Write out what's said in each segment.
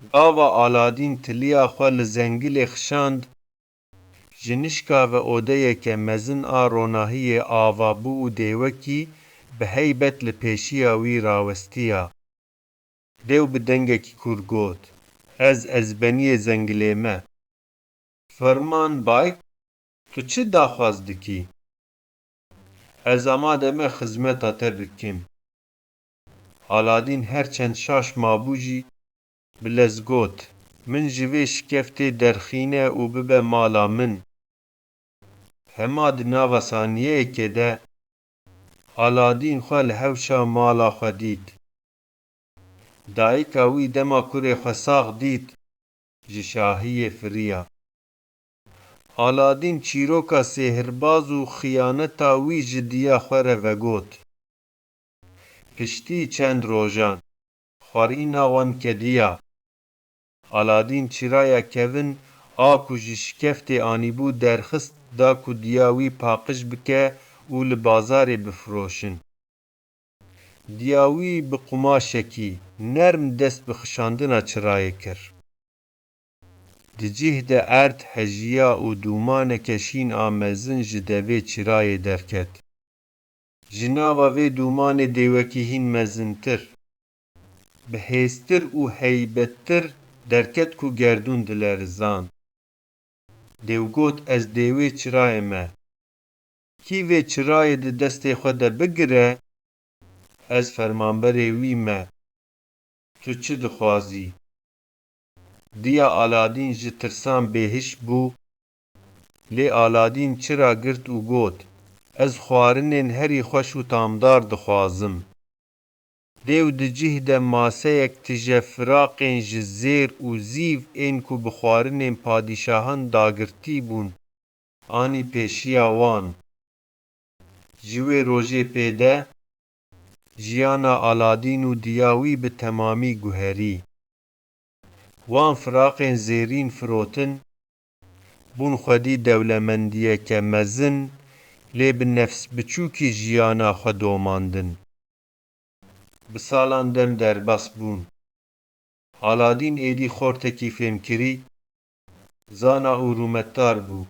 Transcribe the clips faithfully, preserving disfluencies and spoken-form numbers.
Gava Aladîn tiliya xwe li zengilê xişand, ji nişka ve odeyeke mezin a ronahiyê ava bû û dêwekî bi heybet li pêşiya wî rawestiya. Dêw bi dengekî kûr got, "Ez ezbeniyê zengilê me." "Ferman bay, tu çi daxwaz dikî?" "Ez amade me xizmeta te bikim." Aladîn her çend şaş mabû jî bi lez got, "Min ji vê şikeftê derxîne û bibe mala min." Hema di nava saniyeyekê de Aladîn xwe li hewşa mala xwe dît. Dayika wî dema kurê xwe sax dît, ji şahiyê firiya. Aladîn çîroka sêhirbaz û xiyaneta wî ji diya xwe re vegot. Piştî çend rojan, xwarîna wan kediya. Aladîn çiraya kevin a ku ji şikeftê anîbû derxist da ku diya wî paqij bike û li bazarê bifiroşin. Diya wî bi qumaşekî nerm dest bi xişandina çirayê kir. Di cih de erd hejiya û dûmaneke şîn a mezin ji devê çirayê derket. Ji nava vê dûmanê dêwekî hîn mezintir, bihêztir û heybettir derket ku gerdûn dilerizand. Dêw got, "Ez dêwê çirayê me. Kî vê çirayê di destê xwe de bigire, ez fermanberê wî me. Tu çi dixwazî?" Diya Aladîn ji tirsan bêhiş bû, lê Aladîn çira girt û got, "Ez xwarinên herî xweş û tamdar dixwazim." Dêw di cih de maseyek tije firaqên ji zêr û zîv ên ku bi xwarinên padîşahan dagirtî bûn, anî pêşiya wan. Ji wê rojê pê de jiyana Aladîn û diya wî bi temamî guherî. Wan firaqên zêrîn firotin, bûn xwedî dewlemendiyeke mezin, lê bi nefs biçûkî jiyana xwe domandin. Bi salan dem derbas bûn. Aladîn êdî xortekî fêmkirî, zana û rûmetdar bû.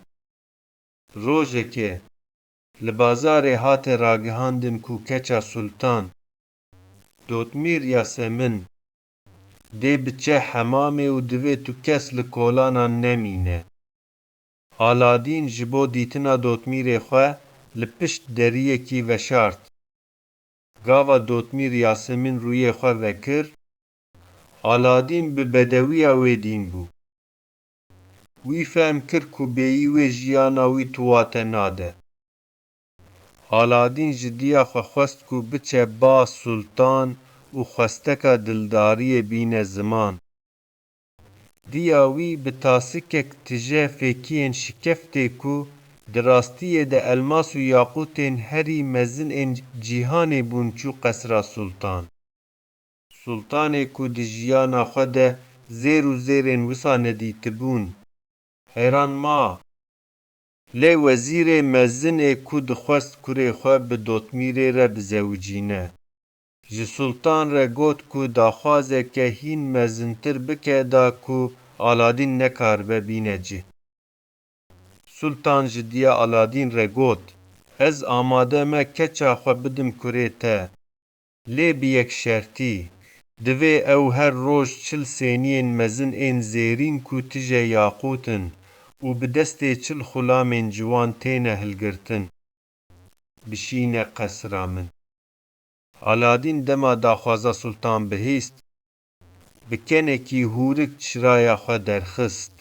Rojekê li bazarê hate ragihandin ku keça Sultan, Dotmîr Yasemin, dê biçe hemamê û divê tu kes li kolanan nemîne. Aladîn ji bo dîtina Dotmîrê xwe li pişt deriyekî veşart. Gava Dotmîr Yasemin rûyê xwe vekir, Aladîn bi bedewiya wê dîn bû. Wî fehm kir ku bêyî wê jiyana wî tuwate nade. Aladîn ji diya xwe xwest ku biçe ba Sultan û xwesteka dildariyê bîne ziman. Diya wî bi tasikek tije fêkiyên şikeftê ku di rastiyê de elmas û yaqûtên herî mezin ên cîhanê bûn çû qesra Sultan. Sultanê ku di jiyana xwe de zêr û zêrên wisa nedîtibûn, heyran ma. Lê wezîrê mezin ê ku dixwest kurê xwe bi Dotmîrê re bizewicîne, ji Sultan re got ku daxwazeke hîn mezintir bike da ku Aladîn nekaribe bîne cih. Sultan ji diya Aladîn re got, "Ez amade me keça xwe bidim kurê te. Lê bi yek şertî, divê ew her roj çil sêniyên mezin ên zêrîn ku tije yaqût in û bi destê çil xulamên ciwan têne hilgirtin, bişîne qesra min." Aladîn dema daxwaza Sultan bihîst, bi kenekî hûrik çiraya xwe derxist.